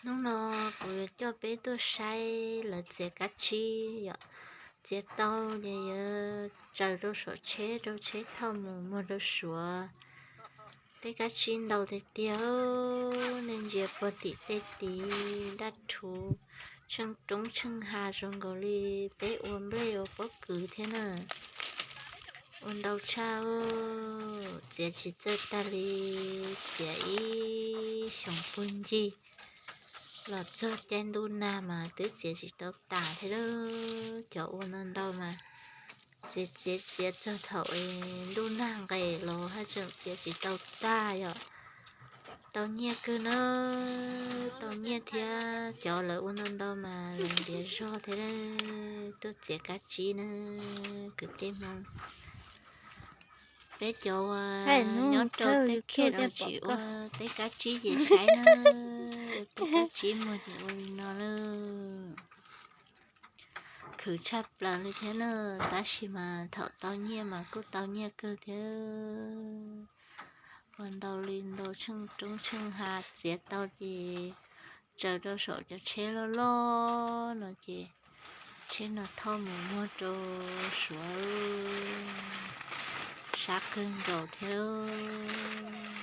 Hnub no kuv yuav coj peb tuaj saib lawv txiav kab tsib yom. Txiav tau ces yuav tsaws rau saum tsheb rau tsheb thauj mus muag rau Suav. Tej kab tsib ntau tiag tiag, nej ntsia puag tim tej tid daj rhuv, tsheej roob tsheej hav zoo nkaus li peb ua nplej ua pob kws thiab na. Ua ntau tshaj, txiav tsis txawj tag li, txiav ib xyoos puag ncig los txog caij ntuj nag mas twb txiav tsis tau tas thiab lauj. Cov ua ntau ntau mas txiav txiav txiav txog thaum ntuj nag nqes los haj tseem txiav tsis tau tag yom. Tau nyiaj kawg na, tau nyiaj thiab, cov lawv ua ntau ntau mas lawv ntiav zog thiab. Tuaj txiav kab tsib na, kwv tij Hmoob. Peb cov uas nyob rau tej khiaj no tsis ua tej kab tsib ces saib na, tej kab tsib muag ces ua li no lawm. Khwv tshaj plaws li thiab na, tab sis mas thaum tau nyiaj mas kuj tau nyiaj kawg thiab. Ua ntau li ntau tsheej roob tsheej hav txiav tau ces tsaws rau saum cov tsheb loj loj no ces tsheb no thauj mus muag rau Suav, sab kawg nkaus thiab lauj.